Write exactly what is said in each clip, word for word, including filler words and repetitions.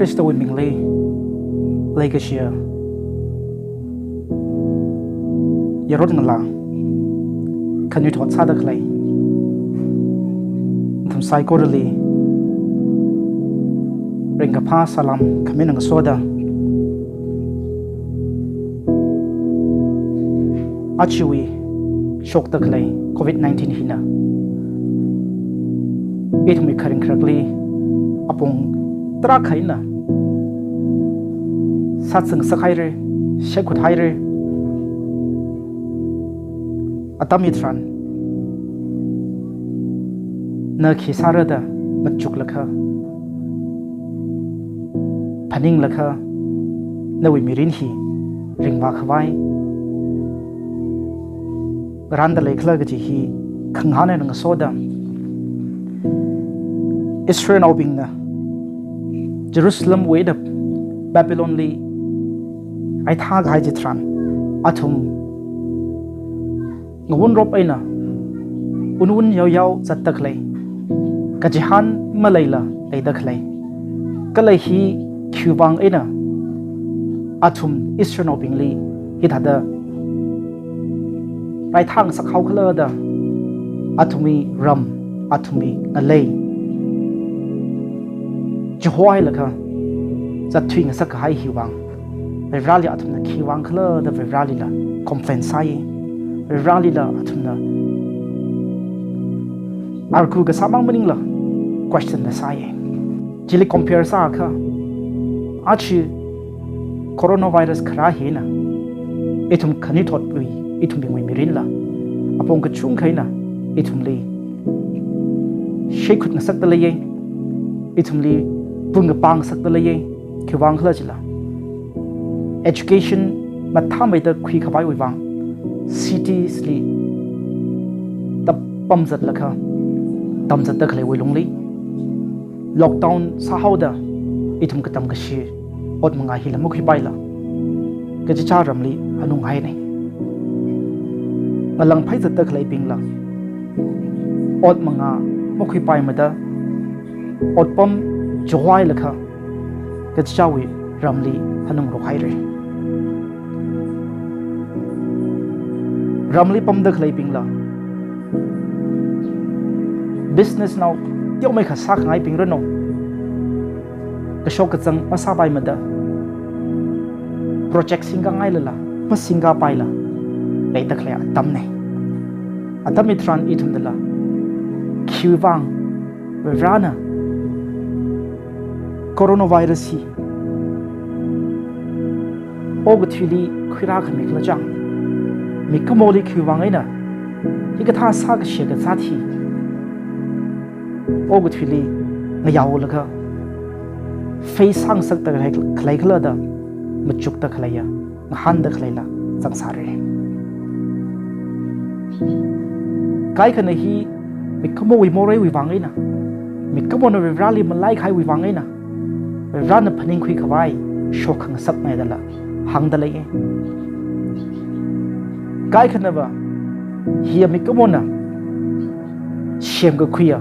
Khristawui mingli leikashiya yaron ngalā, khanuithot sāda khalei nathum saikorali ringkaphā salam khami eina ngasoda, ajawui shokda khalei covid nineteen hina ithumwui kharing kharakli apong tarākha eina sātsangasak haira, shaikhut haira. Atam hitharan na khi sāra da machuklaga, phaninglaga, nawui mirin hi ringvā khavai, ngarānda leikhala kaji hi khangahān eina ngasoda, Israelnaobingna Jerusalemwui eina Babylonli raithā kahai chitharan, athum ngawunrop eina unwun yaoyao zatda khalei, kachihān maleila leida khalei, kala hi khiwui vang eina athum Israelnaobingli hithāda raithā ngasak haokhala da, athumwui ram, athumwui ngalei chihohailaga zatthui ngasak kahai hiwui vang, Varivarāli athumna khiwui vang khala da Varivarālila complain sāya. Varivarālila athumna argue kasā mang maningla question la sāya. Chili compare sākha, aja coronavirus kharā hina ithum khanuithotwui, ithumbingwui mirinla apong kachungkha eina ithumli shaikhut ngasakda leiya, ithumli pung kapā ngasakda leiya. Khiwui vang khala chila, education mathāmeida khui khavaiwui vang, cities li da pamzatlaga, tamzatda khaleiwui lungli, lockdown sāhaoda ithum katam kashi ot manga hila makhuipaila, kachichā ramli hanung haina. Ngalāng phaizatda khaleibingla ot manga makhuipaimada, otpam chihohailaga, kachichāwui ramli hanungrok haira. Ramli pamda khaleibingla, business nao teomeikha sākhangaibing ranu, kashok kazang masāpaimada, project singkhangailala masingkhapaila leida khalei atamna. Atam hitharan ithumnala khiwui vang Varivarāna coronavirus hi okathuili khuirākhami khala chang, mikumoli khiwui vang eina hikathā sākashi kazāt hi okathuili ngayaolaga face sāngasakda khalei, khalei khala da machukda khaleiya, ngahānda khaleila zangsāra. Kaikhana hi mikumowui moreiwui vang eina, mikumona Varivarāli malaikahaiwui vang eina, Varivarāna phaningkhui khavai shok khangasakna dala hāngda leiya. Kaikhanava hiya mikumona semkakhuiya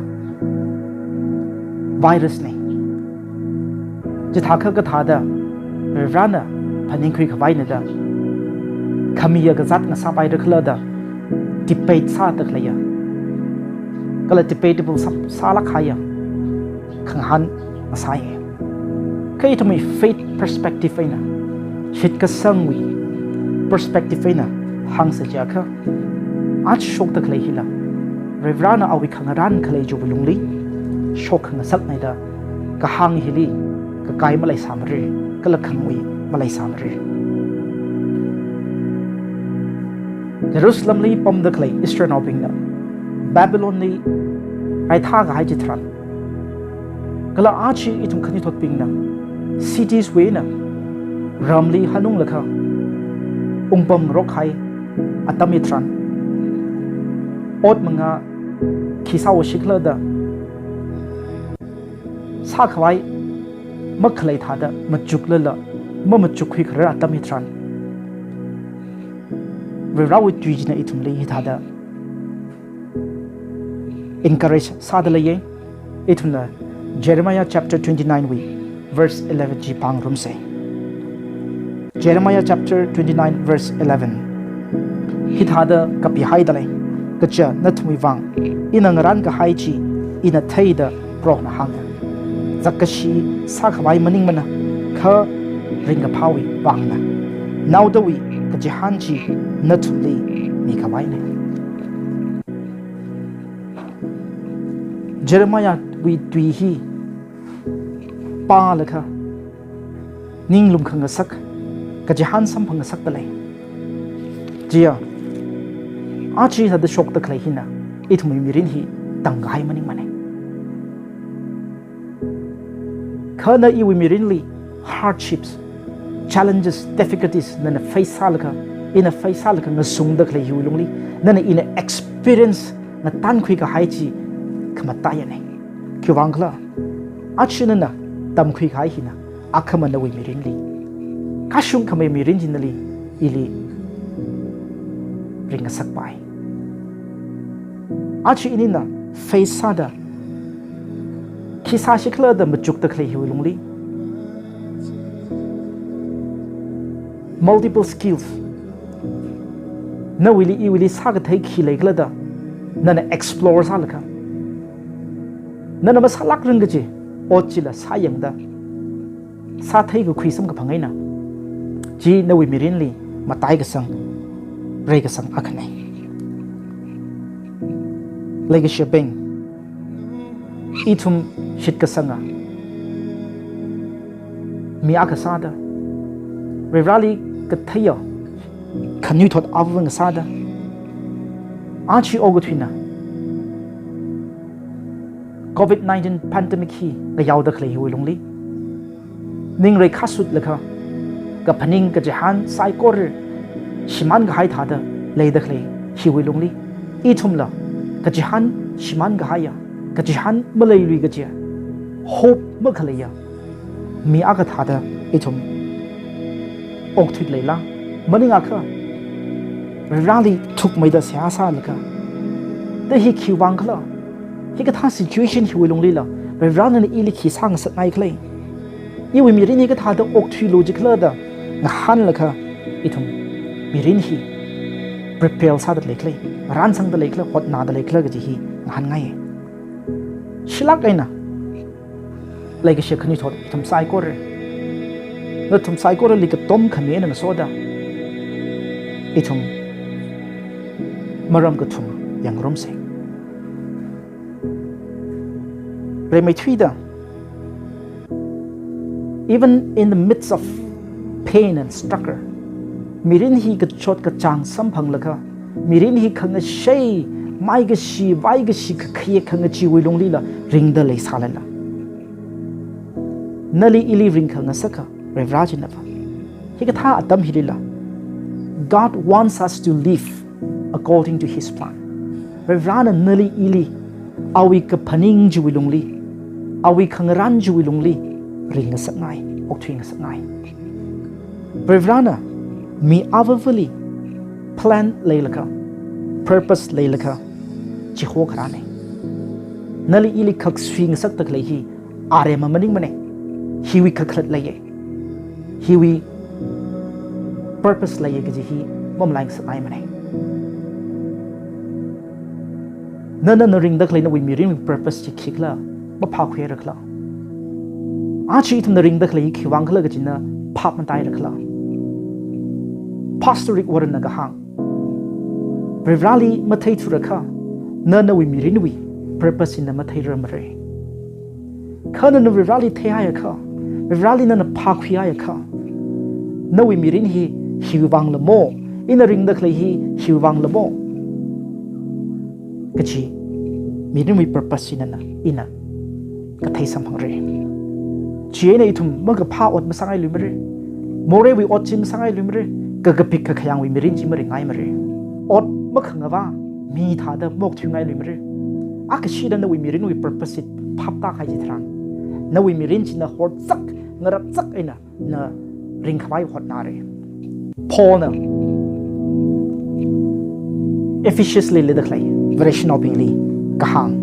virus na. Chithākha kathāda Varivarāna phaningkhui khavaina da khamiya kazāt ngasāpaira khala da debate sāda khaleiya, kala debatable sā, sālāk kahaiya khangahān ngasāya. Kha ithumwui faith perspective eina, shitkasangwui perspective eina hāngsa chiakha, aja shokda khalei hila Varivarāna awui khangarān khalei chiwui lungli shok khangasakna da kahāng hili kakai maleisāmara, kala khangui maleisāmara. Jerusalemli pamda khalei Israelnaobingna Babylonli raithā kahai chitharan, kala aja ithum khanuithotbingna cities wui eina ramli hanunglaga ungpamngarok kahai atam hitharan, ot manga khi sāoshi khala da sākhavai makhalei thāda machuklala mamachukkhui kharar atam hitharan, Varivarāwui tui china ithumli hithāda encourage sāda leiya. Ithumna Jeremiah chapter twenty-nine wui verse eleven chi pāngarumsa. Jeremiah chapter twenty-nine verse eleven. Hithāda kapihaida lei, kaja nathumwui vang ina ngarānkahai chi ina theida Prohona hānga. Zakkashi sākhavai maningmana, kha ringkaphāwui vangna. Naodawui kachihān chi nathumli mikhavaina. Jeremiahwui tui hi pālaga ninglum khangasak, kachihān samphangngasakda lei. Chiya, aja hithāda shokda khalei hina ithumwui mirin hi tangkahai maningmana. Kha na iwui mirinli hardships, challenges, difficulties nana face sālaga, ina face sālaga ngasungda khalei hiwui lungli, nana ina experience ngatānkhui kahai chi khamataiyana. Khiwuivang khala, aja nana tamkhui kahai hina akhama nawui mirinli, kashung khamei mirin chi nali ili ringngasakpai. Aja inina face sāda khi sāshi khala da machukda khalei hiwui lungli, multiple skills nawuili iwuili sākathei khi lei khala da nana explore sālaga, nana masālākrang kaji ot chila sāyangda, sāthei kakhui samkaphang eina, chi nawui mirinli mataikasang, reikasang akhana. Leikashibing, ithum shitkasanga mi akha sāda, Varivarāli katheiya khanuithot avāva ngasāda, aja okathuina covid nineteen pandemic hi ngayaoda khalei hiwui lungli, ningrei khasutlaga, kaphaning kachihān saikora shimānkahai thāda leida khalei hiwui lungli, ithumla kachihān shimānkahaiya, kachihān maleilui kajiya, hope makhaleiya mi akha thāda ithum okthuida leila? Maningakha, Varivarāli thukmeida seihā sālaga, da hi khiwuivang khala, hikathā situation hiwui lunglila Varivarāna ili khi sāngasakngai khala, iwui mirin hi kathāda okthuilu jikhala da ngahānlaga, ithum mirin hi prepare sāda leikhala, rānsangda leikhala, hotnada leikhala kaji hi ngahānngai. Shilāk eina, leikashi khanuithot ithum saikora, nathum saikorali katom khami eina ngasoda, ithum maram kathum yangngarumsa. Rimeithuida, even in the midst of pain and struggle, mirin hi kachot kachāng samphanglaga, mirin hi khangashei, maikashi, vaikashi, khakhayek khangacheewui lunglila ringda leisālala, nali ili ringkhangasaka Varivarā chinava. Hikathā atam hilila, God wants us to live according to His plan. Varivarāna nali ili awui kaphaning chiwui lungli, awui khangarān chiwui lungli ringngasakngai, okthuingasakngai. Varivarāna mi avāvali plan leilaga, purpose leilaga chihokharāna. Nali ili khaksuingasakda khalei hi aremma maningmana. Hiwui kakhalat leiya, hiwui purpose leiya kaji hi mamalaingasakngaimana. Nana na ringda khalei nawui mirinwui purpose chi khikhala, maphākhuirakhala? Aja ithumna ringda khalei hi khiwuivang khala kaji na phap matairakhala? Pastor Rick Warren na kahāng, Varivarāli matheithurakha, na nawui mirinwui purpose chi na matheirarmara. Kha nana Varivarāli theihaiakha, Varivarāli nana phākhuihaiakha, nawui mirin hi hiwui vangla mo, ina ringda khalei hi hiwui vangla mo kaji mirinwui purpose chi nana ina kathei samphangra. Chieina ithum makaphā ot masāngailuimara. Moreiwui ot chi masāngailuimara. Kakapik kakhayangwui mirin chi maringngaimara. Ot makhangavā mi thāda maokthuingailuimara. Akhashida nawui mirinwui purpose chi phaptākahai chitharan, nawui mirin china horchak, ngarapchak eina na ringkhavai hotnara. Paulna Ephesusli leida khalei Vareshinaobingli kahāng,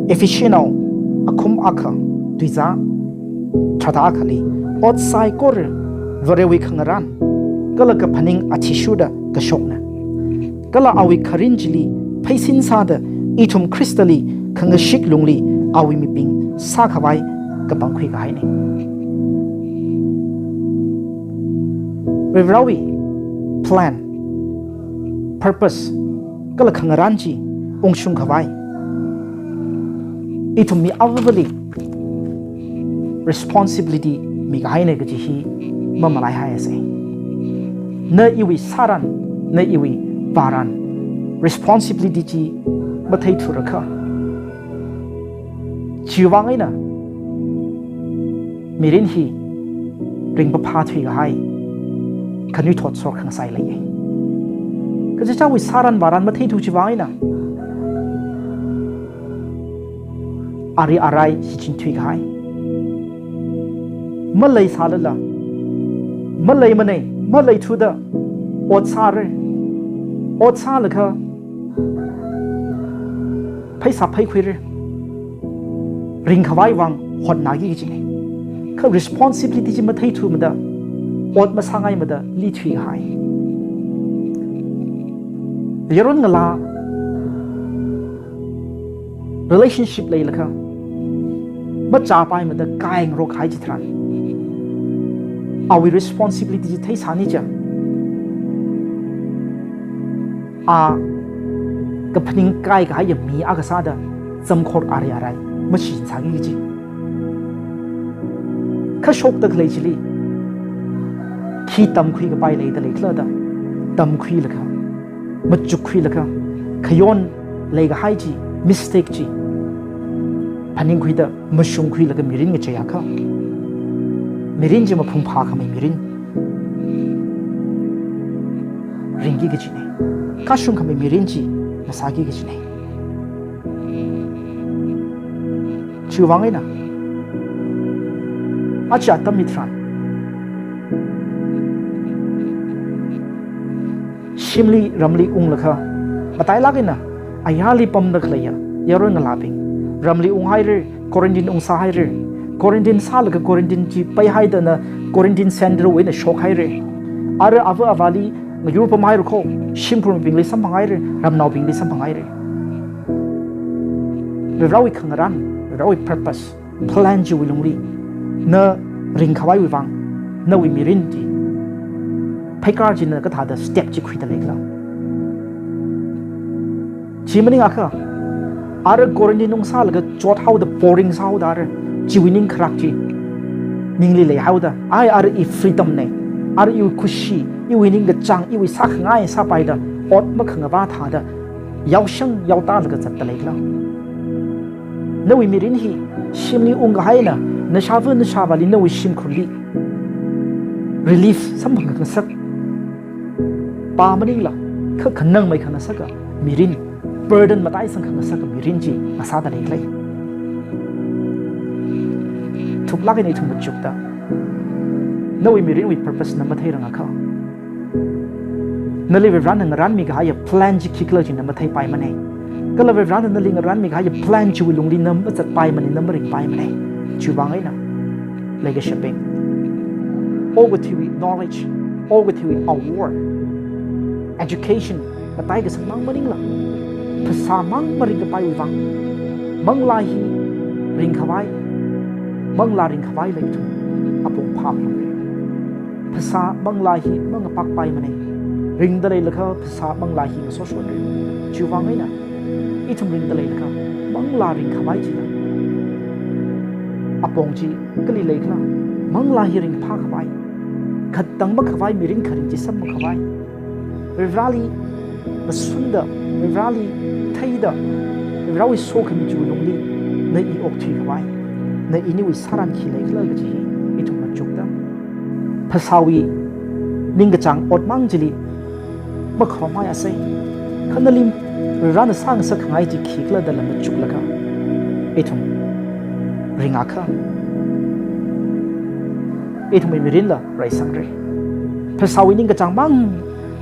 Ephesusnao akhum akha, tuizā, Tharāda akhali, ot saikora Varewui khangarān, kala kaphaning athishurda kashokna. Kala awui kharin chili pheisin sāda ithum Khristali khangashik lungli awui mibing sākhavai kapangkhui kahaina. Varivarāwui plan, purpose, kala khangarān chi ungshung khavai ithum mi avāvali responsibility mikahaina kaji hi mamalaihaiasei. Na iwui sāran, na iwui vāran responsibility chi matheithurakha, chiwui vang eina mirin hi ringphāthui kahai khanuithot sor khangasai leiya. Kachichāwui sāran vāran matheithu chiwui vang eina ari arai shichin thuikahai. Maleisālala, maleimanei, maleithuda ot sāra. Ot sālaga pheisā pheikhuira. Ringkhavai vang hotnāki kajina. Kha responsibility chi matheithumada, ot masāngaimada lithuikahai. Yaron ngalā relationship leilaga machāpaimada kaingarok kahai chitharan, awui responsibility chi theisāni cha, a kaphaning kaikahaiya mi akha sāda zamkhor ari arai mashinsāki kaji. Kashokda khalei chili khi tamkhui kapai leida leikhala da tamkhuilaga, machukkhuilaga, khayon leikahai chi, mistake chi phaningkhuida mashungkhuilaga mirin ngacheiakha, mirin chi maphungphākhamei mirin ringki kajina. Kashungkhamei mirin chi masāki kajina. Chiwui vang eina aja atam hitharan shimli ramli unglaga, matailāk eina ayarli pamda khaleiya yaron ngalābing ramli unghaira, quarantine ungsāhaira. Quarantine sālaga quarantine chi peihaida na quarantine center wui eina shokhaira. Ara avā avāli ngayur pamhaira kho, shimkhurnaobingli samphanghaira, ramnaobingli samphanghaira. Varivarāwui khangarān, Varivarāwui purpose, plan chiwui lungli na ringkhavaiwui vang, nawui mirin chi pheikar china kathāda step chi khuida leikhala. Chi maningakha, ara quarantine ungsālaga chothaoda boring sāhaoda ara, chiwui ningkharak chi ningli leihaoda, ai ara i freedom nei, ara iwui khushi, iwui ningkachāng, iwui sākhangai sāpaida, ot makhangavā thāda yaoshang yaotālaga zatta leikhala. Nawui mirin hi shimli ungkahaina, nashāva nashāvāli nawui shimkhurli relief samphang khangasak pa maningla, kha khanangmei khangasaka mirin, burden mataisang khangasaka mirin chi ngasāda leikhala. Thuklāk eina ithum machukta, nawui mirinwui purpose na matheirangakha, nali Varivarāna ngarānmi kahaiya plan chi khikhala chi na matheipaimanei. Kala Varivarāna nali ngarānmi kahaiya plan chiwui lungli na mazatpaimanei, na maringpaimanei. Chiwui vang eina leikashibing, okathuiwui knowledge, okathuiwui award, education, matai kasang mang maningla, phasā mang maringkapaiwui vang, manglā hi ringkhavai, manglā ringkhavai leithu apong phāmlungre. Phasā manglā hi mangapakpaimanei. Ringda leilakha phasā manglā hi ngasoshonre. Chiwui vang eina ithum ringda leilakha manglā ringkhavai chila apong chi kali leikhala? Manglā hi ringphākhavai, khatang makhavai mirin kharing chi sammakhavai, Varivarāli ngasunda, Varivarāli theida, Varivarāwui sokhami chiwui lungli na i okthuikhavai, na iniwui sāran khi leikhala kaji hi ithum machukta, phasāwui ningkachāng otmang chili makharomhaiasei. Kha nali Varivarāna sāngasakkhangai chi khikhala dala machuklaga ithum ringakha, ithumwui mirinla reisangra. Phasāwui ningkachāng mang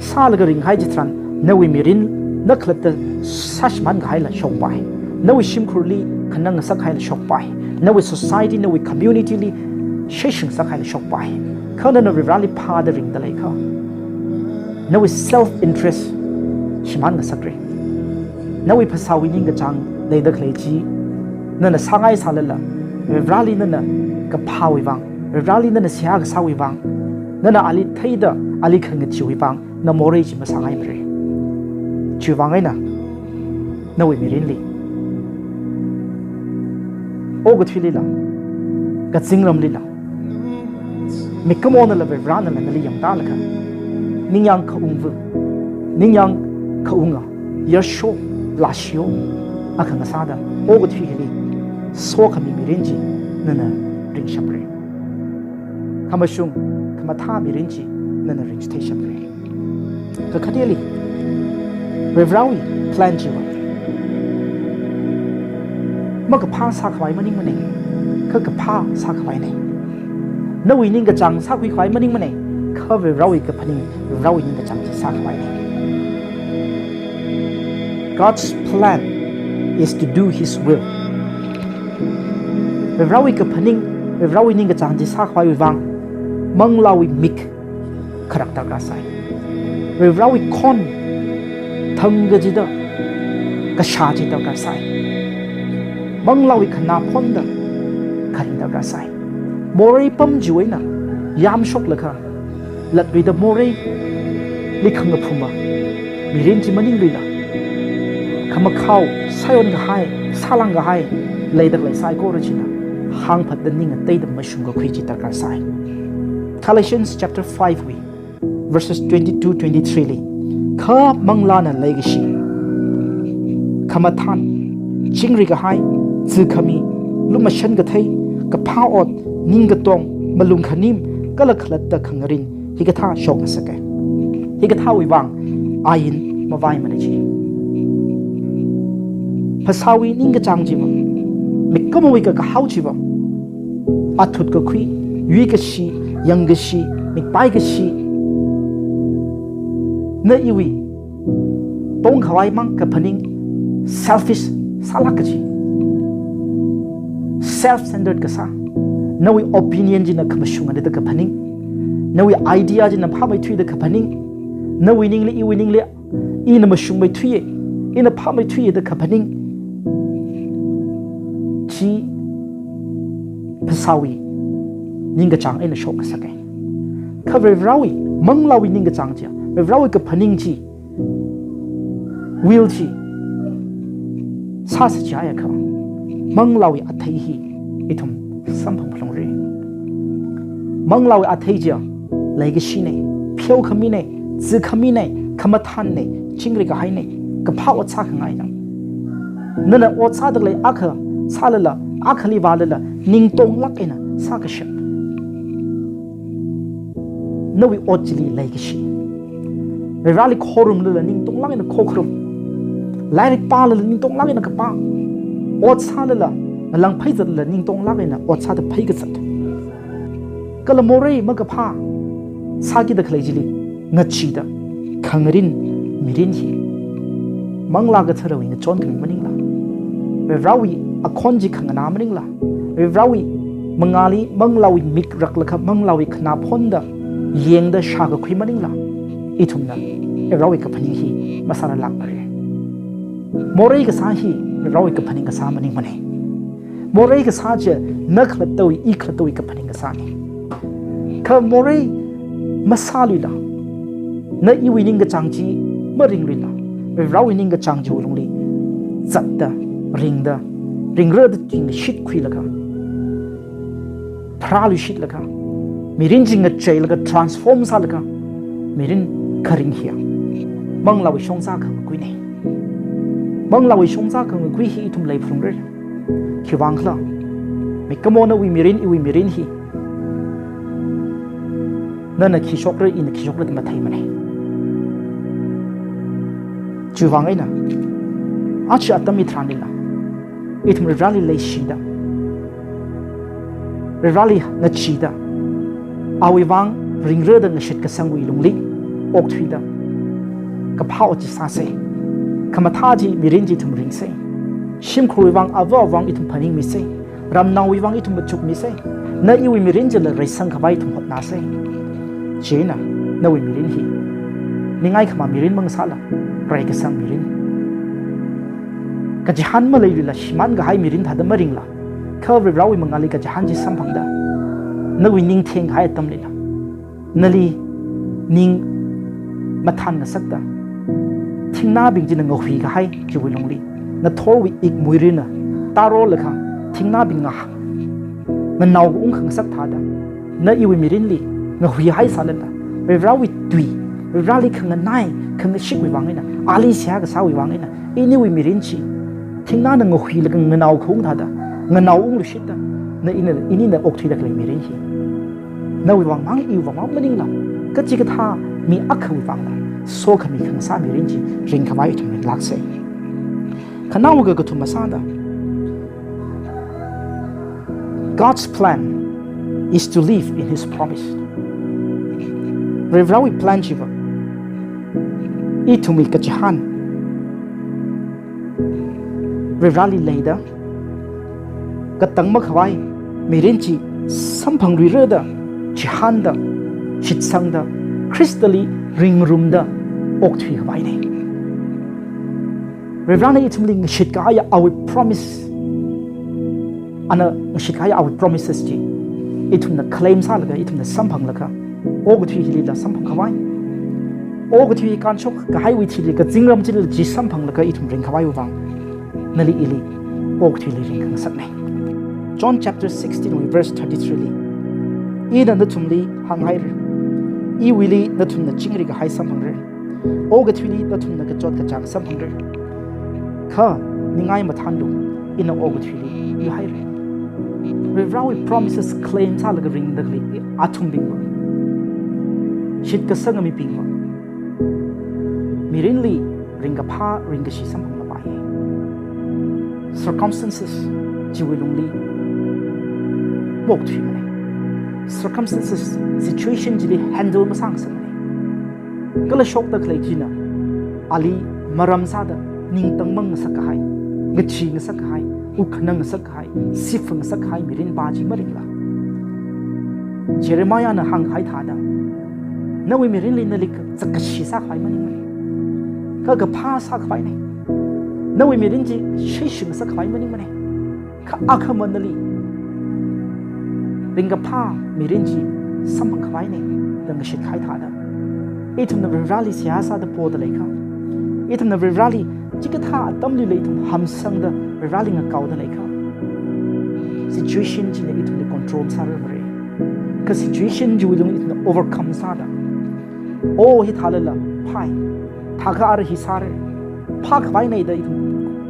sālaga ringhai chitharan, nawui mirin na khalatta sāshimānkahaila shokpai. Nawui shimkhurli khanang ngasakkhaila shokpai. Nawui society, nawui community li sheshing sākhaila shokpai. Kha nana Varivarāli phāda ringda leiakha, nawui self interest shimān ngasakra. Nawui phasāwui ningkachāng leida khalei chi nana sāngaisālala, Varivarāli nana kaphāwui vang, Varivarāli nana seihā kasāwui vang, nana ali theida ali khangacheewui vang, na morei chi masāngaimara. Chiwui vang eina nawui mirinli, okathuilila, kazingramlila, mikumonala Varivarānala nali yangtālaga, ningyāng khaungva, ningyāng khaunga, yarsho, lāshiyo, akha ngasāda, okathui hili sokhami mirin chi nana ringshapra. Khamashung khamathā mirin chi nana ringchitheishapra. Kakhateli, Varivarāwui plan chiva makaphā sākhavai maningmana, kha kaphā sākhavaina. Nawui ningkachāng sākhuikhavai maningmana, kha Varivarāwui kaphaning, Varivarāwui ningkachāng chi sākhavaina. God's plan is to do His will. Varivarāwui kaphaning, Varivarāwui ningkachāng chi sākhavaiwui vang, manglāwui mik kharak darkar sai. Varivarāwui khon thang kachida kashā chi darkar sai. Manglāwui khanā phonda kharing darkar sai. Morei pam chiwui eina yamshoklaga, latluida moreili khangaphuma mirin chi maningluila, khamakhao, sāyon kahai, sālang kahai leida khalei saikora china hāngphatda ning ngateida mashung kakhui chi darkar sai. Galatians chapter five wui verses twenty-two, twenty-three li, kha manglāna leikashi, khamathān, chingri kahai, zikhami, lumashan kathei, kaphā ot, ningkatong, malung khanim, kala khalatta khangarin, hikathā shokngasaka. Hikathāwui vang ain mavaimana chi. Phasāwui ningkachāng chiva, mikumowui kakahao chiva, athut kakhui, yuikashi, yangkashi, mikpai kashi, na iwui tongkhavaimang kaphaning, selfish sālāk kachi, self-centered kasā, nawui opinion china khamashungana da kaphaning, nawui idea china phāmeithuida kaphaning, nawui ningli, iwui ningli, ina mashungmeithuiya, ina phāmeithuiya da kaphaning chi phasāwui ningkachāng eina shokngasaka. Kha Varivarāwui, manglāwui ningkachāng chi, Varivarāwui kaphaning chi, will chi sāsa jiakha, manglāwui athei hi ithum samphang phalungra. Manglāwui athei chi leikashina, pheokhamina, zikhamina, khamathānna, chingri kahaina, kaphā ot sākhangaina. Nana ot sāda khalei akha sālala, akhali vālala, ningtonglāk eina sākashap. Nawui ot chili leikashi. Varivarāli khorumlala ningtonglāk eina khokharum. Lairik pālala ningtonglāk eina kapā. Ot sālala, ngalāng pheizatlala ningtonglāk eina ot sāda pheikazat. Kala morei makaphā sākida khalei chili ngacheeda khangarin mirin hi Manglā Katharawui ngachon khami maningla, Varivarāwui akhon chi khanganā maningla, Varivarāwui mangāli manglāwui mik raklaga manglāwui khanā phonda yangda shākakhui maningla, ithumna Varivarāwui kaphaning hi masārarlākmara. Morei kasā hi Varivarāwui kaphaning kasā maningmana. Morei kasā chi na khalattawui, i khalattawui kaphaning kasāna. Kha morei masāluila, na iwui ningkachāng chi maringluila, Varivarāwui ningkachāng chiwui lungli zatda, ringda, ringrada tingshit khuilaga, pharāluishitlaga, mirin chi ngacheilaga transform sālaga, mirin kharing hiya manglāwui shongzā khangakuina. Manglāwui shongzā khangakui hi ithum leiphalungra. Khiwuivang khala, mikumona nawui mirin, iwui mirin hi nana khi shokra, ina khi shokra da matheimana. Chiwuivang eina, aja atam hitharanlila, ithum Varivarāli leishida, Varivarāli ngacheeda, awui vang ringrada ngashitkasangwui lungli okthuida, kaphā ot chi sāsa. Khamathā chi mirin chi ithum ringsa. Shimkhurwui vang, ava avāwui vang ithum phaningmisa. Ramnaowui vang ithum machukmisa. Na iwui mirin chila reisang khavai ithum hotnāsa. Chieina, nawui mirin hi ningai khama mirin mangasāla, reikasang mirin. Kachihān maleiluila shimān kahai mirin thāda maringla, kha Varivarāwui mangāli kachihān chi samphangda, nawui ning theng kahai atamlila, nali ning mathān ngasakta, thingnābing china ngahui kahai chiwui lungli, ngathorwui ikmuirina tārolakha, thingnābing nga nganao kaung khangasak thāda, na iwui mirinli ngahui haisālala, Varivarāwui tui, Varivarāli khanganai, khangashitwui vang eina, ali seihā kasāwui vang eina, iniwui mirin chi thingnāna ngahuilaga nganao kaung thāda, nganao ungluishitta, na ina, inina okthuida khalei mirin hi nawui vang mang, iwui vang mang maningla, kachikathā mi akhawui vangla, sokhami khangasā mirin chi ring khavai ithum ringlāksa. Khanaowa kakathuma sāda, God's plan is to live in His promise. Varivarāwui plan chiva, ithumwui kachihān Varivarāli leida, katang makhavai mirin chi samphangluira da chihānda, shitsangda, Khristali ringrumda okthui khavaina. Varivarāna ithumli ngashit kahaiya awui promise, ana ngashit kahaiya awui promises chi ithumna claim sālaga, ithumna samphanglaga, okathui hilila samphang khavai, okathui hi kānshok kahaiwui thili kazingram chili chi samphanglaga ithum ring khavaiwui vang, nali ili okathuili ring khangasakna. John chapter sixteen wui verse thirty-three li, ina nathumli hānghaira, iwuili nathumna chingri kahai samphangra, okathuili nathumna kachot kachāng samphangra. Kha ningai mathānlu, ina okathuili yuihaira. Varivarāwui promises claim sālaga ringda khalei athumbingva, shitkasanga mibingva, mirinli ringkaphā, ringkashi samphang mapaiya. Circumstances chiwui lungli maokthuimana. Circumstances, situation chili handle masāngasakmana. Kala shokda khalei china ali maram sāda ningtang mangngasak kahai, ngachee ngasak kahai, wuk khanang ngasak kahai, sifang ngasak kahai mirin pā chi maringla, Jeremiahna hāngkahai thāda, nawui mirinli nali ka-, zakkashi sākhavai maningmana. Kha kaphā sākhavaina. Nawui mirin chi shaishi ngasak khavai maningmana. Kha akhama nali ringkaphā mirin chi samphang khavaina da ngashit kahai thāda, ithumna Varivarāli seihā sāda poda leikha, ithumna Varivarāli chikathā atamlila ithum hamsangda Varivarāli ngakaoda leikha, situation china ithumli control sārarmara. Kha situation chiwui lung ithumna overcome sāda, oh, hithālala phāi, thākha ara hi sāra, phākhavaina da ithum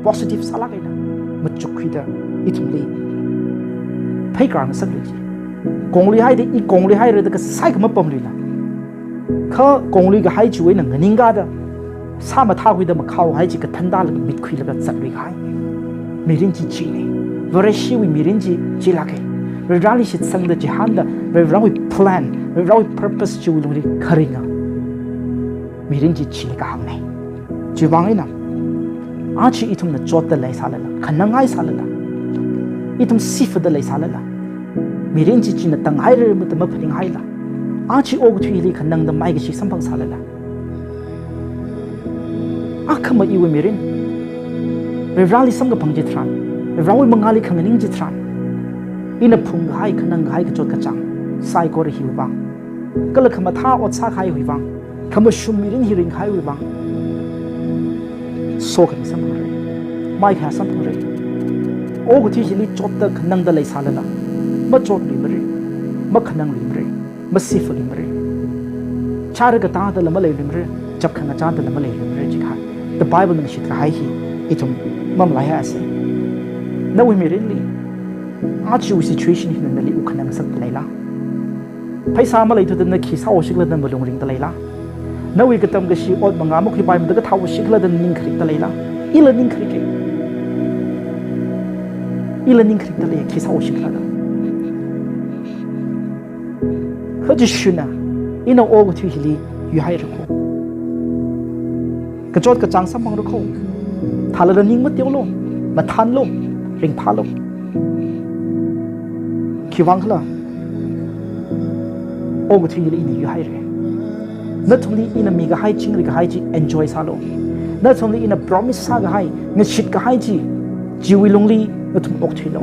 positive sālāk eina machukkhuida ithumli pheikar ngasaklui chi. Kongluihaida, i kongluihaira da kasai khamapamluila, kha konglui kahai chiwui eina nganingkāda, sā mathākhuida makhao kahai chi kathānda laga mitkhuilaga zatlui kahai mirin chi china. Vareshiwui mirin chi chilāka. Varivarāli shitsangda chihānda, Varivarāwui plan, Varivarāwui purpose chiwui lungli kharinga mirin chi chili kahāngna. Chiwui vang eina, aja ithumna chotda leisālala, khanangngai sālala, ithum sifada leisālala, mirin chi china tanghaira mada maphaninghaila, aja okathuili khanangda maikashi samphang sālala, akhama iwui mirin Varivarāli samkaphang chitharan, Varivarāwui mangāli khanganing chitharan, ina phungkahai, khanangkahai kachot kachāng saikora hiwui vang, kala khamathā ot sākahaiwui vang, khamashung mirin hi ringkahaiwui vang, sokhami samphangra, maikhayā samphangra. Okathui hili chotda khanangda leisālala, machotluimara, makhanangluimara, masifaluimara. Chara katāda la maleiluimara, chap khangachāda la maleiluimara jiakha, the Bible na ngashitkahai hi ithum mamalaihaisa. Nawui mirinli, ajawui situation hina nali wuk khanang ngasakda leila? Pheisā maleithuda na khi sāhaoshikhala da malung ringda leila? Nawui katam kashi ot mangā makhuipaimada kathāhaoshikhala da ning kharikda leila? Ila ning kharika. Ila ning kharikda lei, khi sāhaoshikhala da. Kha Jishuna, ina okathui hili yuihaira kho. Kachot kachāng samphangra kho. Thālala ning mateolu, mathānlu, ringphālu. Khiwui vang khala, okathuili ina yuihaira. Nathumli ina mikahai chingri kahai chi enjoy sālu. Nathumli ina promise sākahai, ngashit kahai chi, chiwui lungli nathum okthuilu.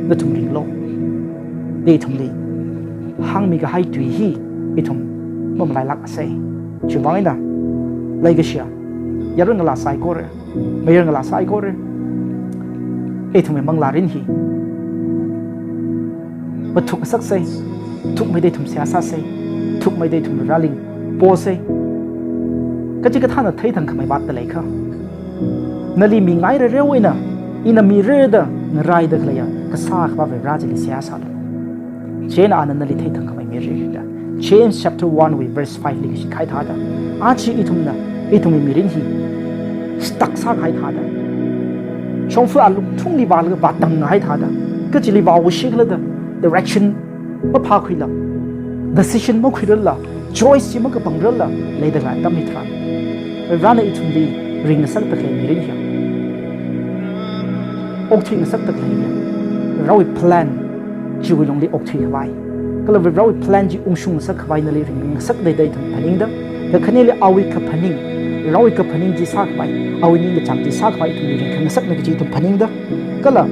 Nathum ringlu. Da ithumli hāngmi kahai tui hi ithum mamalailāksa. Chiwuivang eina, leikashiya yaron ngalā saikora, mayar ngalā saikora, ithumwui manglārin hi mathukngasaksa. Thukmeida ithum seihā sāsa. Thukmeida ithum Vareli posa. Kachikathāna theithangkhamei vātda leikha, nali mingairarewui eina ina mirarda ngaraida khaleiya kasā Akhava Vare chili seihā sālu. Chieina ana nali theithangkhamei mira da James chapter one wui verse five li kashi kahai thāda, aja ithumna ithumwui mirin hi stuck sākahai thāda, shongfa alungthungli vālaga vātang kahai thāda, kachili vāushi khala da direction maphākhuila, decision makhuirarla, choice chi makapangrarla leida khalei atam hitharan, Varena ithumli ringngasakda khalei mirin hiya, okthuingasakda khalei hiya, Varewui plan chiwui lungli okthuikhavai, kala Varewui plan chi ungshung ngasakkhavai nali ringngasakda da ithum phaningda, kakhaneli awui kaphaning, Varewui kaphaning chi sākhavai, awui ningkachāng chi sākhavai ithumli ringkhangasakna kaji ithum phaningda, kala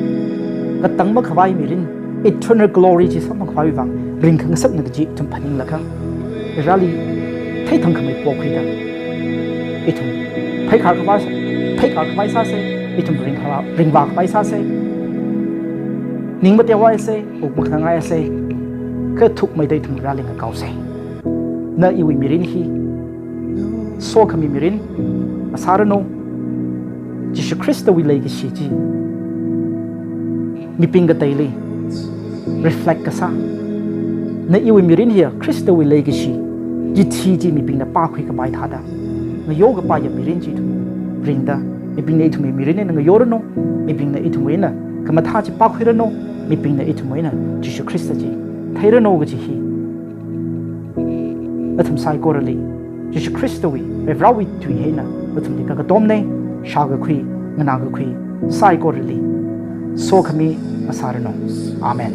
katang makhavai mirin, eternal glory chi samphangkhavaiwui vang ringkhangasakna kaji ithum phaninglaga, Vareli theithangkhamei pokhuida, ithum pheikhar khavai, pheikhar khavai sāsa. Ithum ringkha, ringvā khavai sāsa. Ning mateohaisa, wuk makhanangaisa. Kha thukmeida ithum Vareli ngakaosa. Na iwui mirin hi sokhami mirin masāranu. Jishu Khristawui leikashi chi mibing kateili reflect kasā, na iwui mirin hiya Khristawui leikashi chithi chi mibingna pākhuikhavai thāda, ngayokapaiya mirin chi ithum ringda, mibingna ithumwui mirin eina ngayoranu, mibingna ithumwui eina khamathā chi pākhuiranu, mibingna ithumwui eina Jishu Khrista chi theiranu kaji hi nathum saikorali Jishu Khristawui, Varewui tui eina nathumli kakatomna. Shākakhui, nganākakhui saikorali sokhami masāranu. Amen.